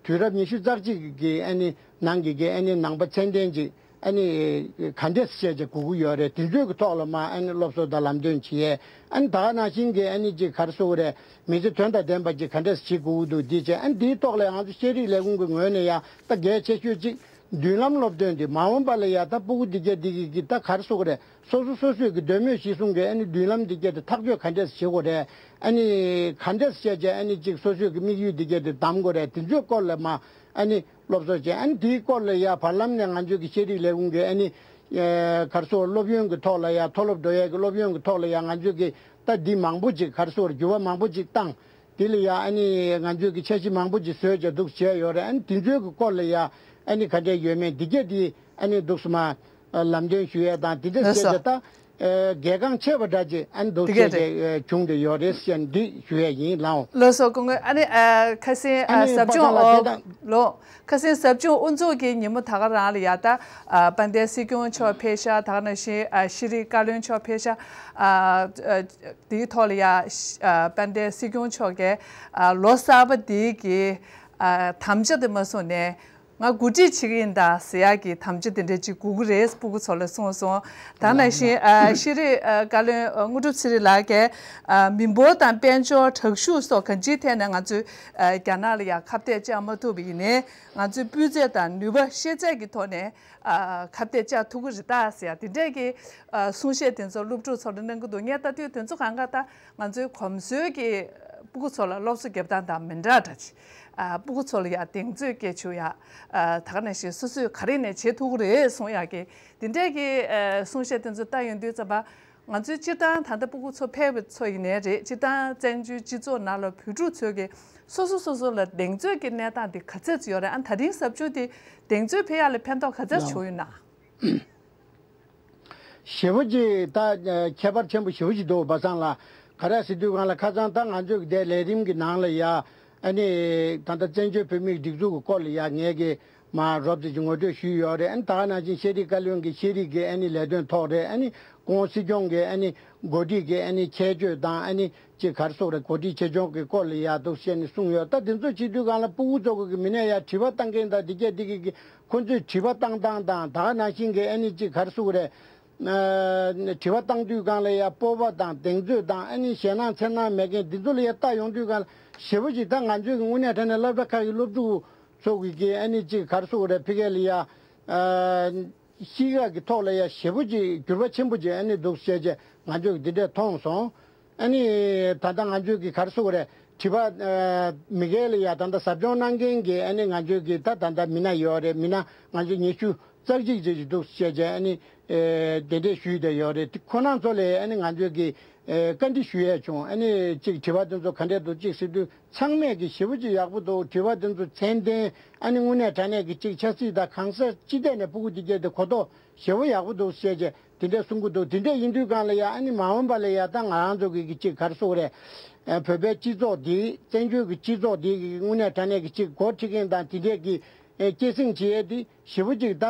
དུས་རབས་ཉི་ཤུ་རྩ་གཅིག་གི་ཨ་ནི་ནང་གི་གི་ཨ་ནི་ནང་པ་ཚད་ལྡན་ཅིག་ཨ་ནི་ག་འདྲས་བྱས་བྱས་དགོས་ཀྱི་ཡོད་རེད། དེ་ཚོའི་གི་ཐོག་ལ་མ་ཨ་ནི་སློབ་གསོ་དང་ལམ་སྟོན་བྱེད་ཡས། ཨ་ནི་ད་ག་ནང་བཞིན་གྱི་ཨ་ནི་ཅིག་ག་རེ་ཟེར་དགོས་རེད། མི་ཚེ་དོན་དང་ལྡན་པ་ཅིག་ག་འདྲས་བྱེད་དགོས་ཀྱི་འདུག་འདི་བྱས། ཨ་ནི་འདིའི་ཐོག་ལ་ང་ཚོ་ཤེས་རིག་ལས་ཁུངས་ཀྱི་ངོས་ནས་ཡ་ད་གལ་ཆེ་ཤོས་ཅིག་མདུན་ལམ་སློབ་སྟོན་འདི་མ་འོངས་པ་ལ་ཡ་ད་སྤུ་གུ་འདི་གྱད་འདི་གི་གི་ད་ག་རེ་ཟེར་དགོས་རེད། སོ་སོ་སོ་སོའི་གི་འདོད་མོས་གཞིར་བཟུང་གི་ཨ་ནི་མདུན་ལམ་འདི་གྱད་དེ་ཐག་གཅོད་ག་འདྲས་བྱེད་དགོས་རེད། ཨ་ནི་ག་འདྲས་བྱས་བྱས་ཨ་ནི་ཅིག་སོ་སོའི་གི་དམིགས་ཡུལ་འདི་གྱད་དེ་བདམས་དགོས་རེད། དེ་ཚོའི་སྐོར་ལ་མ་ཨ་ནི་སློབ་གསོ་བྱས། ཨ་ནི་དེའི་སྐོར་ལ་ཡ་བར་ལམ་ནས་ང་ཚོའི་གི་ཤེས་རིག་ལས་ཁུངས་ཀྱི་ཨ་ནི་ ཨེ་ག་རེ་ཟེར། སློབ་ཡོན་གྱི་ཐོག་ལ་ཡ། མཐོ་སློབ་འགྲོ་ཡས་ཀྱི་སློབ་ཡོན་གྱི་ཐོག་ལ་ཡ། ང་ཚོས་ཀྱི་ད་འདི་མང་པོ་ཅིག་ག་རེ་ཟེར། འགྱུར་བ་མང་པོ་ཅིག་བཏང་། དེ་ལ་ཡ་ཨ་ནི་ང་ཚོས་ཀྱི་འཆར་གཞི་མང་པོ་ཅིག་བཟོས་ཀྱང་འདུག་བྱས་ཡོད་རེད། ཨ་ནི་དེ་ཚོའི་གི་སྐོར་ལ་ཡ་ཨ་ནི་ག་འདྲས་ཡོད་མེད་འདི་གས་དེ་ཨ་ནི་འདུག་སེ་མར་ལམ་སྟོན་ཞུ་ཡས་དང་། དེ་འདྲས་ལགས་བྱས་སོ། ཀྱང་ད་ཨེ་གལ་འགངས་ཆེ་བ་འདྲ་ཅིག་ཨ་ནི་འདུག་དེ་གས་བྱས་རེད། ཀྱང་བྱུང་བསྡད་ཡོད་རེད་ཟེར་འདི་ཞུ་ཡས་ཡིན་ལགས། ལགས་སོ། སྐུ་ངོ། ཨ་ནི་ཨ་ཁ་སང་ཨ་ཨ་ནི་ཟབ་པ་སངས་ལགས་དེ་སྦྱོང་དང་། ལོ། ཁ་སང་ཟབ་སྦྱོང་དབུ་འཛུགས་ཀྱི་ཉིན་མོ་ད་ག་རང་ལ་ཡ། ད་ཨ་དཔལ་ལྡན་སྲིད་སྐྱོང་མཆོག་ཕེབས་ཤག། ད་ག་ནང་བཞིན་ཨ་ཤེས་རིག་བཀའ་བློན་མཆོག་ཕེབས་ཤག། ཨ་ཨ་དེའི་ཐོག་ལ་ཡ་ཨ་དཔལ་ལྡན་སྲིད་སྐྱོང་མཆོག་གིས་ཨ་ལོ་གསར་པ་འདི་གི་ཨ་དམ་བཅའ་དེ་མ་སོང་ནས་ང་གོ་སྒྲིག་བྱེད་ཀྱི་ཡིན་ད་ཟེར་ཡག་གི་དམ་བཅའ་དེ་འདྲ་ཅིག་དགོས་ཀྱི་རེད། སྤུ་གུ་ཚོ་ལ་གསུངས་སོང་། ད་ནང་བཞིན་ཨ་ཤེས་རིག་ཨ་བཀའ་བློན་ཨ་དངོས་གྲུབ་ཚེ་རིང་ལགས་ཀྱིས་ཨ་མི་འབོར་དང་དཔལ་འབྱོར། དྲག་ཤུགས་སོགས་གང་ཅིའི་ཐད་ནས་ང་ཚོས་ཨ་རྒྱ་ནག་ལ་ཡ་ཁ་གཏད་བཅག་མ་ཐུབ་པ་ཡིན་ནའི། ང་ཚོའི་སྤུས་ཚད་དང་ནུས་པ་ཤེས་ཚད་ཀྱི་ཐོག་ནས་ཨ་ཁ་གཏད་བཅག་ཐུབ་ཀྱི་རེད་ད་ཟེར་ཡ་དེ་འདྲས་ཀྱི་ཨ་གསུང་བཤད་དེ་ཚོ་སློབ་ཕྲུག་ཚོ་ལ་གནང་གི་འདུག་ངས་ལྟ་དུས་དེ་ཚོ་གང་ག་ད་ང་ཚོའི་གོམས་སྲོལ་གྱི་སྤུ་གུ་ཚོ་ལ་སློབ་གསོ་རྒྱབ་སྟངས་དང་མི་འདྲ་འདྲ་ཅིག་ཨ་སྤུ་གུ་ཚོ་ལ་ཡ་གདེང་ཚོད་སྐྱེད་བཅུག་ཡ། ཨ་ད་ག་ནང་བཞིན་སོ་སོས་ག་རེ་ནས་བྱེད་ཐུབ་ཀྱི་རེད་གསུང་ཡ་གི་དེ་འདྲས་ཀྱི་ཨ་གསུང་བཤད་དེ་ཚོ་ལྟ་ཡོང་དུས་ཙམ་པ། ང་ཚོའི་སྤྱིར་བཏང་ད་ལྟ་སྤུ་གུ་ཚོ་ཕལ་པ་ཚོ་ཡིན་ནའི་རེད། སྤྱིར་བཏང་བཙན་བྱོལ་སྤྱི་ཚོགས་ནང་ལ་བོད་ཕྲུག་ཚོས་ཀྱི་སོ་སོ་སོ་སོ་ལ་གདེང་ཚོད་ཀྱི་གནས་སྟངས་དེ་ག་ཚད་ཅིག་ཡོད་རེད། ཨ་ད་རིང་ཟབ་སྦྱོང་དེ་གདེང་ཚོད་འཕེལ་ཡག་ལ་ཕན་ཐོགས་ག་ཚད་ཅིག་བྱུང་ཡོད་ན། ཞེ་པོ་ཅིག་ད་ཁྱད་པར་ཆེན་པོ་ཞེ་པོ་ཅིག་འདུག་པ་སངས་ལགས། ག་རེ་ཟེར་དུས་སྒང་ལ་ཁ་སང་ད་ང་ཚོས་ཀྱི་དེ་ལས་རིམ་གྱི་ནང་ལ་ཡ། ཨ་ནི་ད་ལྟ་བཙན་བྱོལ་བོད་མིའི་སྒྲིག་འཛུགས་ཀྱི་སྐོར་ལ་ཡ་ངས་ཀྱི་མར་རོབ་ཙམ་ཅིག་ངོ་སྤྲོད་ཞུས་ཡོད་རེད། ཨ་ནི་ད་ག་ནང་བཞིན་ཤེས་རིག་བཀའ་བློན་གྱི་ཤེས་རིག་གི་ཨ་ནི་ལས་དོན་ཐོག་རེད། ཨ་ནི་སྐུ་ངོ་སྲིད་སྐྱོང་གི་ཨ་ནི་འགོ་ཁྲིད་ཀྱི་ཨ་ནི་ཁྱད་ཆོས་དང་། ཨ་ནི་ཅིག་ག་རེ་ཟེར་རེད། འགོ་ཁྲིད་ཆེ་ཆུང་གི་སྐོར་ལ་ཡ་འདུག་བཤད་ནས་གསུངས་ཡོད། ད་དེ་ཚོ་བྱེད་དུས་སྒང་ལ་སྤུ་གུ་ཚོ་གི་མི་སྣ་ཡ་དྲི་བ་བཏང་མཁན་དང་དེ་གས་དེ་གས་ཀྱི་ཁོ་ཚོས་དྲི་བ་བཏང་སྟངས་དང་། ད་ག་ནང་བཞིན་གྱི་ཨ་ནི་ཅིག་ག་རེ་ཟེར་རེད། ཨ་དྲི་བ་བཏང་དུས་སྒང་ལ་ཡ་སྤོབས་པ་དང་གདེང་ཚོད་དང་། ཨ་ནི་ཞེད་སྣང་འཚེར་སྣང་མེད་མཁན་འདི་ཚོ་ལ་ཡ་ལྟ་ཡོང་དུས་སྒང་ལ་ཞེ་པོ་ཅིག་ད་ང་ཚོའི་གི་དངོས་གནས་དྲང་གནས་སློབ་གྲྭ་ཁག་གི་སློབ་ཕྲུག་ཚོ་གི་གི་ཨ་ནི་ཅིག་ག་རེ་ཟེར་རེད། ཕ་གི་ལ་ཡ་ཨ་གཤིས་ཀ་གི་ཐོག་ལ་ཡ་ཞེ་པོ་ཅིག་འགྱུར་བ་ཆེན་པོ་ཅིག་ཨ་ནི་འདུག་བཤད་བྱས་ང་ཚོས་འདི་འདྲས་མཐོང་སོང་། ཨ་ནི་ད་ལྟ་ང་ཚོས་ཀྱི་ག་རེ་ཟེར་དགོས་རེད། དྲི་བ་ཨ་མི་སྒེར་ལ་ཡ་ད་ལྟ་ཟབ་སྦྱོང་གནང་མཁན་གྱི་ཨ་ནི་ང་ཚོས་ཀྱི་ད་ད་ལྟ་མི་སྣ་ཡོད་རེད། མི་སྣ་ང་ཚོས་ཉི་ཤུ་རྩ་གཅིག་ཅིག་འདུག་བཤད་བྱས་ཨ་ནི་ཨེ་གདན་འདྲེན་ཞུས་བསྡད་ཡོད་རེད། དེ་ཁོ་རང་ཚོ་ལ་ཨ་ནི་ང་ཚོས་ཀྱི་ཨེ་བཀའ་འདྲི་ཞུ་ཡས་བྱུང་། ཨ་ནི་ཅིག་དྲི་བ་དེ་ཚོ་ག་འདྲས་འདུག་ཅིག་ཟེར་དུས། ཚང་མས་ཀྱི་ཞེ་པོ་ཅིག་ཡག་པོ་འདུག་དྲི་བ་དེ་ཚོ་ཚད་ལྡན། ཨ་ནི་དངོས་གནས་དྲང་གནས་ཀྱི་ཅིག་ཆབ་སྲིད་དང་གང་ཟག་སྤྱི་ཐད་ནས་སྤུ་གུ་དེ་གས་དེ་གོ་རྟོགས་ཞེ་པོ་ཡག་པོ་འདུག་བཤད་བྱས་དེ་འདྲས་གསུང་གི་འདུག་དེ་འདྲས་ཡིན་དུས་སྒང་ལ་ཡ་ཨ་ནི་མ་འོངས་པ་ལ་ཡ་ད་ང་རང་ཚོ་གི་གི་ཅིག་ག་རེ་ཟེར་དགོས་རེད། ཨ་བོད་པའི་སྤྱི་ཚོགས་འདི། བཙན་བྱོལ་གྱི་སྤྱི་ཚོགས་འདི་གི་དངོས་གནས་དྲང་གནས་ཀྱི་ཅིག་འགོ་ཁྲིད་མཁན་དང་དེ་འདྲས་ཀྱི་ཨ་སྐྱེད་སྲིང་བྱེད་ཡས་འདི་ཞེ་པོ་ཅིག་ད་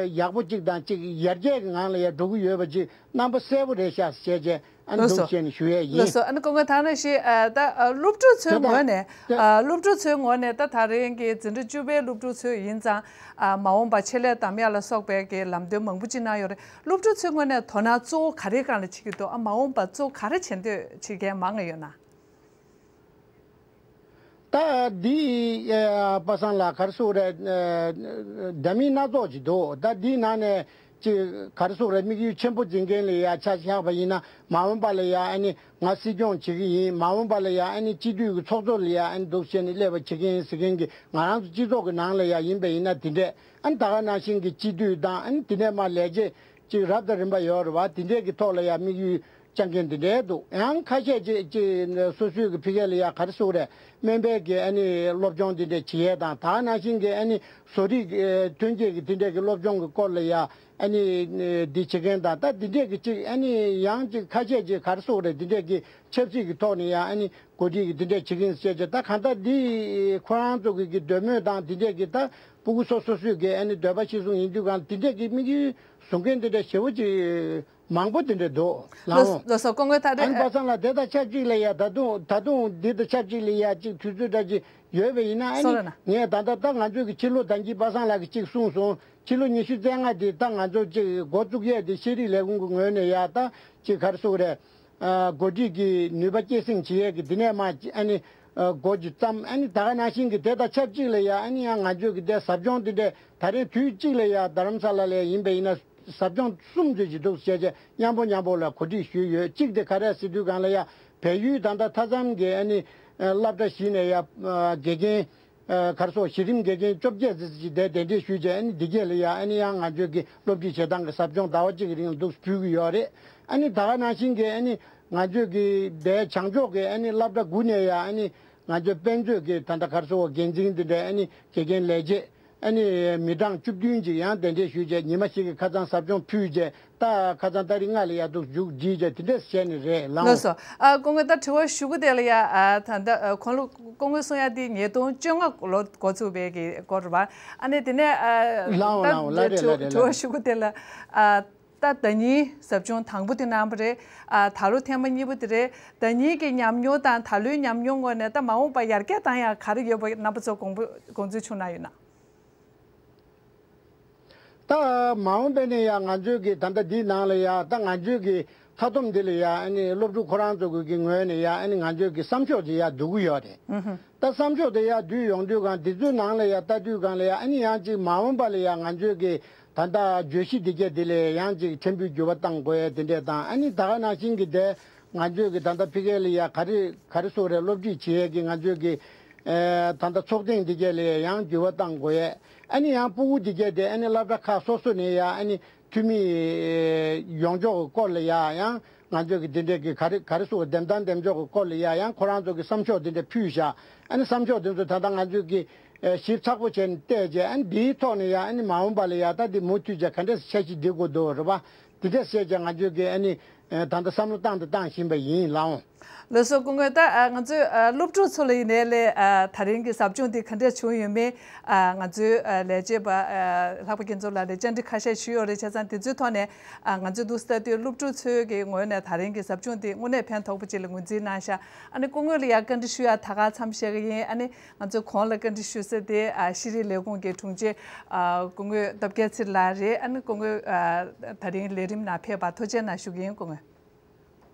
ཡག་པོ་ཅིག་དང་ཅིག་ཡར་རྒྱས་ཀྱི་ངང་ལ་ཡ་འགྲོ་གི་ཡོད་པ་ཅིག་རྣམ་པ་གསལ་པོ་རེད་ཤག་བྱས་བྱས་ཨ་ནི་ལགས་འདུག་སོ། བྱས་ནས་ཞུ་ཡས་ཡིན། ལགས་སོ། ཨ་ནི་སྐུ་ངོ་ད་ནང་བཞིན་ཨ་ད་ཨ་སློབ་ཕྲུག་ཚོའི་དེ་དང་ངོས་ནས་དེ། ཨ་སློབ་ཕྲུག་ཚོའི་ངོས་ནས་ད་ད་རིང་གི་འཛིན་གྲྭ་བཅུ་པའི་སློབ་ཕྲུག་ཚོ་ཡིན་ཙང་། ཨ་མ་འོངས་པ་ཆེད་ལས་འདམ་ཡག་ལ་སོགས་པའི་གི་ལམ་སྟོན་མང་པོ་ཅིག་གནང་ཡོད་རེད། སློབ་ཕྲུག་ཚོའི་ངོས་ནས་དོ་སྣང་གཙོ་བོ་ག་རེ་སྒང་ལ་བྱེད་ཀྱི་འདུག་ཨ་མ་འོངས་པ་གཙོ་བོ་ག་རེ་བྱེད་འདོད་བྱེད་མཁན་མང་ང་ཡོད་ན། ད་འདི་ཨ་པ་སངས་ལགས་ག་རེ་ཟེར་དགོས་རེད། ཨ་འདྲ་མིན་སྣ་ཚོགས་ཅིག་འདུག་ད་འདིའི་ནང་ནས་ཅིག་ག་རེ་ཟེར་དགོས་རེད། དམིགས་ཡུལ་ཆེན་པོ་འཛིན་མཁན་ལ་ཡ་ཆ་བཞག་པ་ཡིན་ན། མ་འོངས་པ་ལ་ཡ་ཨ་ནི་ང་སྲིད་སྐྱོང་བྱེད་ཀྱི་ཡིན། མ་འོངས་པ་ལ་ཡ་ཨ་ནི་སྤྱི་འཐུས་ཀྱི་ཚོགས་གཙོ་ལ་ཡ་ཨ་ནི་འདུག་བྱས་ནས་སླེབས་པ་བྱེད་ཀྱི་ཡིན་ཟེར་མཁན་གྱི་ང་རང་ཚོ་སྤྱི་ཚོགས་ཀྱི་ནང་ལ་ཡ་ཡིན་པ་ཡིན་ན་དེ་འདྲས། ཨ་ནི་ད་ག་ནང་བཞིན་གྱི་སྤྱི་འཐུས་དང་། ཨ་ནི་དེ་ནས་མར་ལས་བྱེད་ཅིག་རབ་དང་རིམ་པ་ཡོད་རེད་བ། དེ་འདྲས་ཀྱི་ཐོག་ལ་ཡ་དམིགས་ཡུལ་བཅངས་མཁན་དེ་འདྲས་འདུག་ཡང་ཁ་ཤས་ཅིག་ཅིག་སོ་སོའི་གི་ཕ་གི་ལ་ཡ་ག་རེ་ཟེར་དགོས་རེད། སྨན་པའི་གི་ཨ་ནི་སློབ་སྦྱོང་དེ་འདྲས་བྱེད་ཡས་དང་། ད་ག་ནང་བཞིན་གི་ཨ་ནི་བཟོ་རིག་ཨེ་ཐོན་སྐྱེད་ཀྱི་དེ་འདྲས་ཀྱི་སློབ་སྦྱོང་གི་སྐོར་ལ་ཡ་ཨ་ནི་འདི་བྱེད་མཁན་དང་། ད་དེ་འདྲས་ཀྱི་ཅིག་ཨ་ནི་ཡང་ཅིག་ཁ་ཤས་ཅིག་ག་རེ་ཟེར་དགོས་རེད། དེ་འདྲས་ཀྱི་ཆབ་སྲིད་ཀྱི་ཐོག་ནས་ཡ་ཨ་ནི་འགོ་ཁྲིད་ཀྱི་དེ་འདྲས་བྱེད་ཀྱི་ཡིན་ཟེར་བྱས། ད་གང་ལྟར་འདི་ཁོ་རང་ཚོ་གི་གི་འདོད་མོས་དང་། དེ་འདྲས་ཀྱི་ད་སྤུ་གུ་སོ་སོ་སོའི་གི་ཨ་ནི་འདོད་པ་གཞིར་བཟུང་ཡིན་དུས་སྒང་དེ་འདྲས་ཀྱི་དམིགས་ཡུལ་བཟུང་མཁན་དེ་འདྲས་ཞེ་པོ་ཅིག་མང་པོ་དེ་འདྲ་འདུག་ལགས། ལགས་སོ། སྐུ་ངོ་ད་ཨ་ནི་རེད། པ་སངས་ལགས་དེ་དང་ཆབས་ཅིག་ལ་ཡ་ད་དུང་ད་དུང་འདི་དང་ཆབས་ཅིག་ལ་ཡ་ཅིག་དུས་ཚོད་འདྲ་ཅིག་ཡོད་པ་ཡིན་ན། ཨ་ནི་སོ་ར་ན། ངས་ད་ལྟ་ད་ང་ཚོའི་གི་ཕྱི་ལོ་ད་གིན་པ་སངས་ལགས་ཀྱིས་ཅིག་གསུངས་སོང་། ཕྱི་ལོ་ཉི་ཤུ་རྩ་ལྔ་དེ་ད་ང་ཚོ་ཅིག་འགོ་བཙུགས་ཡས་དེ་ཤེས་རིག་ལས་ཁུངས་ཀྱི་ངོས་ནས་ཡ་ད་ཅིག་ག་རེ་ཟེར་དགོས་རེད། ཨ་འགོ་ཁྲིད་ཀྱི་ནུས་པ་སྐྱེད་སྲིང་བྱེད་ཡས་ཀྱི་འདི་ནས་མ་ཨ་ནི་ཨ་འགོ་ཅིག་བརྩམས། ཨ་ནི་ད་ག་ནང་བཞིན་གྱི་དེ་དང་ཆབས་ཅིག་ལ་ཡ་ཨ་ནི་ཡང་ང་ཚོའི་གི་དེ་ཟབ་སྦྱོང་དེ་འདྲས་ད་རིང་དུས་གཅིག་ལ་ཡ་རྡ་རམ་ས་ལ་ལ་ཡ་ཡིན་པ་ཡིན་ན། ཟབ་སྦྱོང་གསུམ་ཙམ་ཅིག་འདུག་བྱས་བྱས་མཉམ་པོ་མཉམ་པོ་ལ་གོ་སྒྲིག་ཞུས་ཡོད། གཅིག་དེ་ག་རེ་ཟེར་དུས་སྒང་ལ་ཡ་བལ་ཡུལ་ད་ལྟ་མཐའ་མཚམས་ཀྱི་ཨ་ནི་ཨ་སློབ་གྲྭ་བཞི་ནས་ཡ་ཨ་དགེ་རྒན་ ཨ་ག་རེ་ཟེར། གཞི་རིམ་དགེ་རྒན་བཅོ་བརྒྱད་ཙམ་ཅིག་དེ་གདན་འདྲེན་ཞུས་བྱས། ཨ་ནི་འདི་གས་ལ་ཡ་ཨ་ནི་ཡང་ང་ཚོའི་གི་སློབ་ཁྲིད་བྱེད་སྟངས་ཀྱི་ཟབ་སྦྱོང་ཟླ་བ་གཅིག་གི་རིང་ལ་འདུག་ཕུལ་གི་ཡོད་རེད། ཨ་ནི་ད་ག་ནང་བཞིན་གི་ཨ་ནི་ང་ཚོའི་གི་དེ་བྱང་ཕྱོགས་ཀྱི་ཨ་ནི་སློབ་གྲྭ་དགུ་ནས་ཡ་ཨ་ནི་ང་ཚོའི་དཔེ་མཛོད་ཀྱི་ད་ལྟ་ག་རེ་ཟེར། འགན་འཛིན་འདི་འདྲའི་ཨ་ནི་དགེ་རྒན་ལས་བྱེད་ཨ་ནི་མི་གྲངས་བཅུ་བདུན་ཅིག་ཡང་གདན་འདྲེན་ཞུས་བྱས། ཉི་མ་ཞིག་གི་ཁ་སང་ཟབ་སྦྱོང་ཕུལ་བྱས། ད་ཁ་སང་ཏ་རིག་ལྔ་ལ་ཡ་འདུག་མཇུག་སྒྲིལ་བྱས་དེ་འདྲས་བྱས་ནས་རེད་ལགས། ལགས་སོ། ཨ་སྐུ་ངོ། ད་དྲི་བ་ཞུ་གི་དེ་ལ་ཡ་ཨ་ད་ལྟ་ཨ་ཁོང་ལ་སྐུ་ངོས་གསུང་ཡ་དེ་ཉིས་སྟོང་བཅོ་ལྔ་ལོ་འགོ་ཚུགས་པའི་གི་སྐོར་རེད་པ། ཨ་ནི་དེ་ནས་ཨ་ལའོ་ད་ལའོ་ལ་རེད་ལ་དྲི་རེད་ལ་དྲི་བ་རེད། ཞུ་གི་དེ་ལ་ཨ་ད་ཟླ་ཉིན་ཟབ་སྦྱོང་དང་པོ་དེ་གནང་བ་རེད། ཨ་ད་ལོ་ཐེངས་མ་གཉིས་པ་དེ་རེད། ཟླ་ཉིན་གྱི་ཉམས་མྱོང་དང་ད་ལོའི་ཉམས་མྱོང་ངོས་ནས་ད་མ་འོངས་པ་ཡར་རྒྱས་གཏང་ཡ་ག་རེ་ཡོད་པ་རྣམ་པ་ཚོ་དགོངས་པ་དགོངས་ཚུལ་བྱུང་ན་ཡོད་ན། ད་མ་འོངས་པ་ནས་ཡ་ང་ཚོའི་གི་ད་ལྟ་འདིའི་ནང་ལ་ཡ་ད་ང་ཚོའི་གི་མཐའ་སྡོམ་འདི་ལ་ཡ་ཨ་ནི་སློབ་ཕྲུག་ཁོ་རང་ཚོ་གི་ངོས་ནས་ཡ་ཨ་ནི་ང་ཚོའི་གི་བསམ་ཤོག་དེ་ཡ་བསྡུ་གི་ཡོད་རེད། ད་བསམ་ཤོག་དེ་ཡ་བསྡུས་ཡོང་དུས་གང་། འདི་ཚོའི་ནང་ལ་ཡ་ལྟ་དུས་གང་ལ་ཡ་ཨ་ནི་ཡང་ཅིག་མ་འོངས་པ་ལ་ཡ་ང་ཚོའི་གི་ད་ལྟ་བརྗོད་གཞི་འདི་གས་འདི་ལ་ཡང་ཅིག་ཕྲན་བུ་འགྱུར་བ་གཏང་དགོས་ཡ་དེ་འདྲས་དང་། ཨ་ནི་ད་ག་ནང་བཞིན་གི་དེ་ང་ཚོས་ཀྱི་ད་ལྟ་ཕ་གི་ལ་ཡ་ག་རེ་ག་རེ་ཟེར་རེད། སློབ་ཁྲིད་བྱེད་ཡས་ཀྱི་ང་ཚོས་ཀྱི་ཨེ་ད་ལྟ་ཚོགས་ཐེངས་འདི་གས་ལ་ཡང་འགྱུར་བ་གཏང་དགོས་ཡས། ཨ་ནི་ཡང་ཕྲུ་གུ་འདི་གས་དེ་ཨ་ནི་སློབ་གྲྭ་ཁག་སོ་སོ་ནས་ཡ་ཨ་ནི་འཐུས་མི་ཡོང་ཕྱོགས་ཀྱི་སྐོར་ལ་ཡ་ཡང་ང་ཚོས་ཀྱི་འདི་འདྲས་ཀྱི་ག་རེ་ག་རེ་ཟེར། འདེམས་སྟངས་འདེམས་ཕྱོགས་ཀྱི་སྐོར་ལ་ཡ་ཡང་ཁོ་རང་ཚོ་གི་བསམ་ཤོག་འདི་འདྲས་ཕུལ་བཞག་ཨ་ནི་བསམ་ཤོག་འདི་ཚོ་ད་ལྟ་ང་ཚོས་ཀྱི་ཨེ་ཞིབ་ཚགས་པོ་བྱས་ནས་བལྟས་རྗེས། ཨ་ནི་འདིའི་ཐོག་ནས་ཡ་ཨ་ནི་མ་འོངས་པ་ལ་ཡ་ད་འདི་མུ་མཐུད་བྱས་ག་འདྲས་འཆར་གཞི་འདི་དགོས་འདུག་རེད་པ། དེ་འདྲས་བཤད་ཀྱང་ང་ཚོས་ཀྱི་ཨ་ནི་ཨ་ད་ལྟ་བསམ་བློ་བཏང་དང་བཏང་བཞིན་པ་ཡིན་ལགས་འོང་། ལགས་སོ། སྐུ་ངོ། ད་ཨ་ང་ཚོའི་ཨ་སློབ་ཕྲུག་ཚོ་ལ་ཡིན་ནའི་ལས་ཨ་ད་རིང་གི་ཟབ་སྦྱོང་འདི་ག་འདྲས་བྱུང་ཡོད་མེད་ཨ་ང་ཚོའི་ཨ་ལས་བྱེད་པ་ཨ་ལྷག་པ་རྒྱལ་མཚན་ལགས་ལ་བཅར་འདྲི་ཁ་ཤས་ཞུས་ཡོད་རེད། བྱས་ཙང་དེ་ཚོའི་ཐོག་ནས་ཨ་ང་ཚོས་འདུག་ལྟ་དུས་སློབ་ཕྲུག་ཚོའི་གི་ངོས་ནས་ད་རིང་གི་ཟབ་སྦྱོང་འདི་དངོས་གནས་ཕན་ཐོགས་པོ་ཅིག་ལ་ངོས་འཛིན་གནང་ཤག་ཨ་ནི་སྐུ་ངོ་ལ་ཡ་བཀའ་འདྲི་ཞུ་ཡ་ད་ག་མཚམས་བཞག་གི་ཡིན། ཨ་ནི་ང་ཚོས་གོང་ལ་བཀའ་འདྲི་ཞུ་ས་དེ་ཨ་ཤེས་རིག་ལས་ཁུངས་ཀྱི་དྲུང་ཆེ་ཨ་སྐུ་ངོ་སྟོབས་རྒྱལ་ཚེ་རིང་ལགས་རེད། ཨ་ནི་སྐུ་ངོ་ཨ་ད་རིང་ལས་རིམ་ནང་ཕེབས་པར་ཐུགས་རྗེ་གནང་ཞུ་གི་ཡིན། སྐུ་ངོ།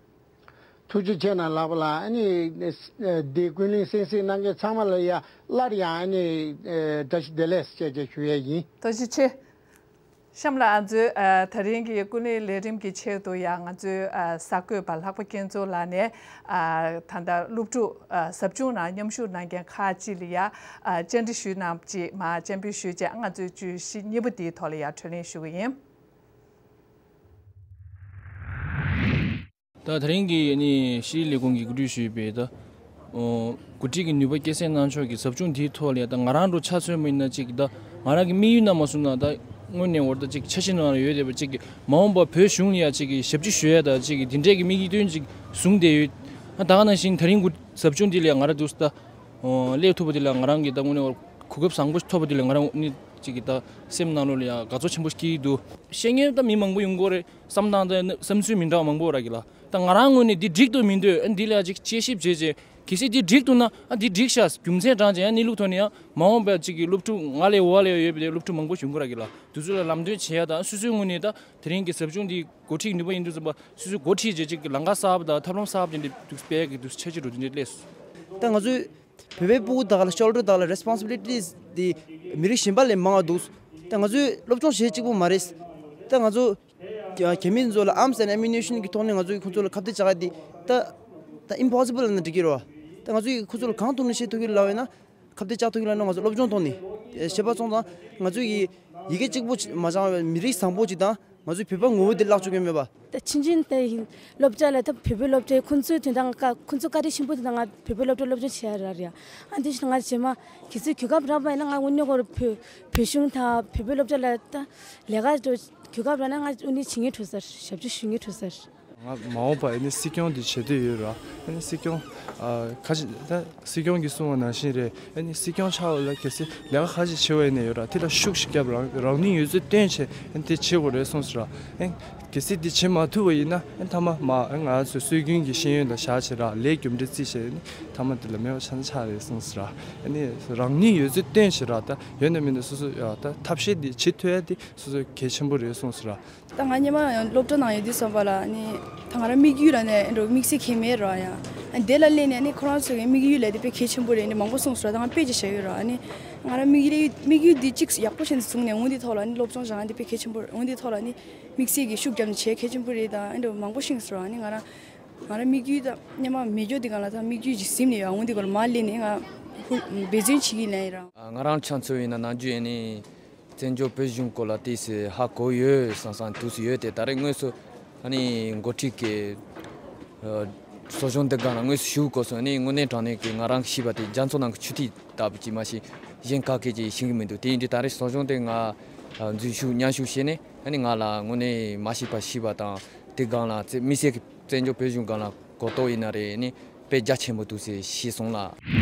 ཐུགས་རྗེ་ཆེ་གནང་ལགས་པ་ལགས། ཨ་ནི་འདི་ཀུན་གླེང་གསན་གཟིགས་གནང་མཁན་ཚང་མ་ལ་ཡ་སླར་ཡང་ཨ་ནི་བཀྲ་ཤིས་བདེ་ལེགས་ཞེས་བཅས་ཞུ་ཡས་ཡིན། ཐུགས་རྗེ་ཆེ། གཤམ་ལ་ང་ཚོའི་ཨ་ད་རིང་གི་ཀུན་གླེང་ལས་རིམ་གྱི་ཆེད་དུ་ཡང་ང་ཚོའི་ཨ་གསར་འགོད་པ་ལྷག་པ་རྒྱལ་མཚན་ལགས་ནས་ཨ་ད་ལྟ་སློབ་ཕྲུག་ཨ་ཟབ་སྦྱོང་ནང་མཉམ་ཞུགས་གནང་མཁན་ཁག་ཅིག་ལ་ཡ་ཨ་བཅར་འདྲི་ཞུས་གནང་ཅིག་མར་སྤྱན་འབུལ་ཞུས་བྱས། ང་ཚོའི་བརྗོད་གཞི་གཉིས་པ་དེའི་ཐོག་ལ་ཡ་གྲོས་གླེང་ཞུ་གི་ཡིན། ད་དེ་རིང་གི་ནི་ཤེས་རིག་ལས་ཁུངས་ཀྱིས་གོ་སྒྲིག་ཞུས་པའི་ད་འགོ་ཁྲིད་ཀྱི་ནུས་པ་སྐྱེད་སྲིང་གནང་ཕྱོགས་ཀྱི་ཟབ་སྦྱོང་དེའི་ཐོག་ལ་ཡ། ད་ང་རང་འདྲ་ཆ་མཚོན་པ་ཡིན་ན་ཅིག་ད་ང་རང་གི་དམིགས་ཡུལ་ནང་མ་སོང་ན་ད་དངོས་གནས་འོར་ད་ཅིག་འཆར་གཞི་ནང་ལ་ཡོད་བསྡད་པ་ཅིག་གི་མ་འོངས་པ་བོད་གཞུང་ལ་ཡ་ཅིག་གི་ཞབས་ཕྱི་ཞུ་ཡ་ད་ཅིག་གི་དེ་འདྲས་ཀྱི་དམིགས་ཡུལ་དོན་ཅིག་བཟུང་བསྡད་ཡོད། ད་ག་ནང་བཞིན་དེ་རིང་གི་ཟབ་སྦྱོང་འདི་ལ་ཡ་ང་རང་འདུག་ད་སླེབས་ཐུབ་པ་དེ་ལ་ང་རང་གི་ད་དངོས་གནས་འོར་གོ་སྐབས་བཟང་པོ་ཐོབ་པ་དེ་ལ་ང་རང་ནི་ཅིག་གི་ད་སེམས་ནང་ལོགས་ལ་ཡ་དགའ་ཚོར་ཆེན་པོ་སྐྱེ་གི་འདུག་བཤད་མཁན་ད་མི་མང་པོ་ཡོང་གི་རེད། བསམ་སྟངས་དང་བསམ་ཚུལ་མི་འདྲ་བ་མང་པོ་རག་གི་ལ། ད་ང་རང་ངོས་ནས་འདི་འགྲིག་འདུག་མི་འདུག་ཨ་འདི་ལ་ཡ་ཅིག་དཔྱད་ཞིབ་བྱས་རྗེས་གལ་སྲིད་འདི་འགྲིག་འདུག་ན་ཨ་འདི་འགྲིག་ཤག་རྒྱུ་མཚན་དྲངས་རྗེས་ཡང་གནས་ལུགས་ཐོག་ནས་ཡང་མ་འོངས་པའི་ཅིག་གི་སློབ་ཕྲུག་ང་ལས་འོག་ལ་ཡོད་པའི་སློབ་ཕྲུག་མང་པོ་ཞིག་ཡོང་གི་རག་གི་ལ། དེ་ཚོ་ལ་ལམ་སྟོན་བྱེད་ཡ་དང་སོ་སོའི་ངོས་ནས་ད་དེ་རིང་གི་ཟབ་སྦྱོང་འདི་འགོ་ཁྲིད་ནུས་པ་ཡིན་དུས་ཙམ་པ་སོ་སོའི་འགོ་ཁྲིད་བྱས་ཅིག་གི་ལམ་ཁ་གསར་པ་དང་ཐབས་ལམ་གསར་པ་དེ་འདྲ་འདུག་སྤེལ་གི་འདུག་འཆར་གཞི་རུ་དེ་འདྲ་སླེབས་སོང་། ད་ང་ཚོས་བོད་པའི་ཕྲུ་གུ་དག་ལ་ཤོལ་ཌར་དག་ལ་རེ་སི་པོན་སི་བི་ལི་ཊི་སི་དེ་མི་རིགས་གཞན་པ་ལས་མང་བ་འདུག་ད་ང་ཚོས་སློབ་སྦྱོང་བྱེད་གཅིག་པུ་མ་རེད། ད་ང་ཚོ་རྒྱ་རྒྱ་མི་ཚོ་ལ་ཨརམ་སི་ཨེན་ཌི་ཨེ་མུ་ནེ་ཤན་གྱི་ཐོག་ནས་ང་ཚོས་ཁོང་ཚོ་ལ་ཁ་གཏད་བཅག་ཡ་དེ་ད་ད་ཨིམ་པོ་སི་བལ་ལབ་ན་འགྲིག་གི་རེད་བ། ད་ང་ཚོས་ཁོང་ཚོ་ལ་གང་ཐུབ་ནས་བྱེད་ཐུབ་ཀྱི་ལབ་ཡོད་ན། ཁ་གཏད་བཅག་ཐུབ་ཀྱི་ལབ་ན་ང་ཚོ་སློབ་སྦྱོང་ཐོག་ནས་བྱས་པ་སོང་ཙང་ང་ཚོས་ཀྱི་ཡི་གེ་གཅིག་པུ་མ་སྦྱངས་པའི་མི་རིགས་བཟང་པོ་ཅིག་དང་། ང་ཚོའི་བོད་པ་ངོ་བོ་དེ་བརླག་བཅུག་གི་མེད་པ། ད་ཕྱིན་ཆད་དེ་སློབ་གྲྭ་ལ་ད་བོད་པའི་སློབ་གྲྭའི་ཁོང་ཚོའི་དོན་དག་ང་ཁོང་ཚོ་བཀའ་དྲིན་ཆེན་པོ་དེ་དང་ང་བོད་པའི་སློབ་གྲྭ་སློབ་སྦྱོང་བྱེད་ཡ་རག་རེད། ཨ་དེ་བཞིན་ང་རྗེས་མ་གལ་སྲིད་གོ་སྐབས་རག་པ་ཡིན་ན་ང་དངོས་གནས་ཁོ་རང་བོད་བོད་གཞུང་དང་བོད་པའི་སློབ་གྲྭ་ལ་ད་ལས་ཀ་གོ་སྐབས་རག་ན་ང་དངོས་གནས་བྱེད་ངེས་འགྲོ་ས་རེད། ཞབས་ཕྱི་ཞུ་ངེས་འགྲོ་ས་རེད། ང་མ་འོངས་པ་ཨ་ནི་སྲིད་སྐྱོང་འདི་བྱེད་འདོད་ཡོད་ར། ཨ་ནི་སྲིད་སྐྱོང་ཨ་ཁ་ཅིག་ད། སྲིད་སྐྱོང་གིས་གསུངས་པ་ནང་བཞིན་རེད། ཨ་ནི་སྲིད་སྐྱོང་ཆགས་པ་ལ་གལ་སྲིད་ལས་ཀ་ག་ཅིག་བྱེད་པ་ཡིན་ན་ཡང་ར་དེ་ལ་ཤུགས་ཤིག་བརྒྱབ། རང་རང་ནུས་ཡོད་ཚད་བཏོན་བྱས་ཨ་ནི་དེ་བྱེད་དགོས་རེད་གསུངས་སོང་ར། ཨ་ནི་གལ་སྲིད་དེ་བྱེད་མ་ཐུབ་པ་ཡིན་ན་ཨ་ནི་མཐའ་མ་མ་ཨ་ང་ཚོའི་སྲོལ་རྒྱུན་གྱི་ཤེས་ཡོན་ལ་བཞག་བྱས་ར་ལས་རྒྱུ་འབྲས་བརྩིས་བྱས་ཨ་ནི་མཐའ་མ་དེ་ལ་མེད་པ་ཆགས་ན་ཆགས་རེད་གསུངས་སོང་ར། ཨ་ནི་རང་ནུས་ཡོད་ཚད་བཏོན་བྱས་ར་ད་ཡོད་ན་མེད་ན་སོ་སོ་ཡ་ད་ཐབས་ཤེས་དེ་བྱེད་ཐུབ་ཡ་དེ་སོ་སོ་གལ་ཆེན་པོ་རེད་གསུངས་སོང་ར། ད་ང་སྔོན་མ་ཡང་སློབ་གྲྭ་ནང་ཡོད་དུས་ཙམ་པ་ལ་ནི་ད་ང་རང་དམིགས་ཡུལ་ལ་ནི་འགྲོ་དམིགས་བསལ་གང་ཡང་མེད་ར་ཡ། ཨ་དེ་ལ་སླེབས་ནས་ནི་ཁོ་རང་ཚོ་གི་དམིགས་ཡུལ་ལ་དེ་དཔེ་གལ་ཆེན་པོ་རེད། ནི་མང་པོ་གསུངས་སོང་ར། ད་ང་དཔེ་ཅིག་བཞག་ཡོད་ར། ནི་ང་རང་དམིགས་ཡུལ་དམིགས་ཡུལ་འདི་གཅིག་ཡག་པོ་བྱས་ནས་བཟུང་ནས་འོང་དུས་ཐོག་ལ་ནི་སློབ་སྦྱོང་སྦྱང་ཡ་དེ་དཔེ་གལ་ཆེན་པོ་རེད། འོང་དུས་ཐོག་ལ་ནི་དམིགས་བསལ་གྱི་ཤུགས་བརྒྱབ་ནས་བྱས་གལ་ཆེན་པོ་རེད། ད་ཨ་འགྲོ་མང་པོ་གསུངས་སོང་ར། ནི་ང་རང་ང་རང་དམིགས་ཡུལ་ད་སྔོན་མ་མེད་རྒྱུ་དེ་གང་ལ་ད་དམིགས་ཡུལ་ཅིག་ཟིན་ནས་ཡོད། འོང་དུས་སྐོར་མ་སླེབས་ནས་ང་ འབད་བརྩོན་བྱེད་ཀྱི་ལན་རང་། ང་རང་ཆ་མཚོན་ཡིན་ན་ནམ་རྒྱུན་ཡིན་ནི་བཙན་བྱོལ་བོད་གཞུང་སྐོར་ལ་ཏོག་ཙམ་ཧ་གོ་ཡོད་བསམ་བསམ་འདུག་སེ་ཡོད་དེ། ད་རེས་དངོས་སུ་ཨ་ནི་འགོ་ཁྲིད་ཀྱི་གསོ་སྦྱོང་འདི་སྒང་ལ་དངོས་སུ་ཞུགས་དགོས་སོང་ནི། དངོས་གནས་དྲང་གནས་ཀྱི་ང་རང་ཤེས་པ་དེ་རྒྱ་མཚོ་ནང་གི་ཆུ་ཐིགས་ལྟ་བུ་ཅིག་མ་ཤེས་གཞན་ག་གེ་ཅིག་ཤེས་ཀྱི་མི་འདུག་དེ་ཡིན་དུས་ད་རེས་གསོ་སྦྱོང་དེ་ང་འཛུལ་ཞུགས་མཉམ་ཞུགས་བྱས་ནས་ཨ་ནི་ང་ལ་དངོས་གནས་མ་ཤེས་པ་ཤེས་པ་དང་དེ་སྒང་ལ་དམིགས་བསལ་གྱི་བཙན་བྱོལ་བོད་གཞུང་སྒང་ལ་གོ་རྟོགས་ཡིན་ན་རེད་ནི་དཔེ་རྒྱ་ཆེན་པོ་འདུག་སེ་ཤེས་སོང་ལ།